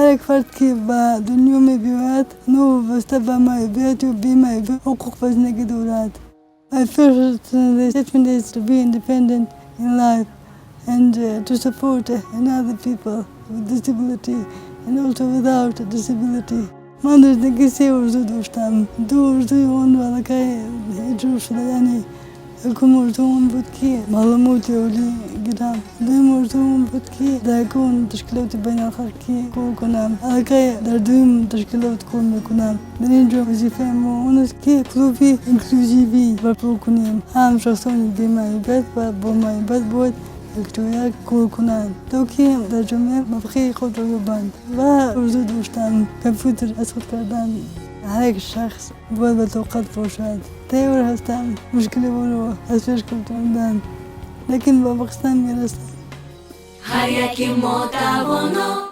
Ҳар як фард, ки ба дунё мебиёяд, новобаста ба маъюбият ё бемаъюбӣ, ҳуқуқ ба зиндагӣ дорад. My first statement is to be independent in life and to support another people with disability and also without disability. Ман дар зиндагӣ се орзу доштам. Ду орзуи онро аллакай иҷро шуда, яъне якум орзу он буд, ки маълумоти олӣ гирам. Дуюм орзу он буд, ки дар ягон ташкилоти байналхалқӣ кор кунам. Аллакай дар дуюм ташкилот кор мекунам. Дар ин ҷо вазифаи мо он аст, ки клуби инклюзивӣ барпо кунем. Ҳам шахсони бемаъюбият ва бо маъюбият бояд якҷоя кор кунанд, то ки дар ҷомеа мавқеи худро ёбанд. Ва орзу доштам компютер аз худ кардан. Ҳар як шахс бояд ба тоқат бошад. Тайёр ҳастам мушкилиҳоро аз пеш гузарондан, лекин ба мақсад мерасам. Ҳар яки мо тавоно.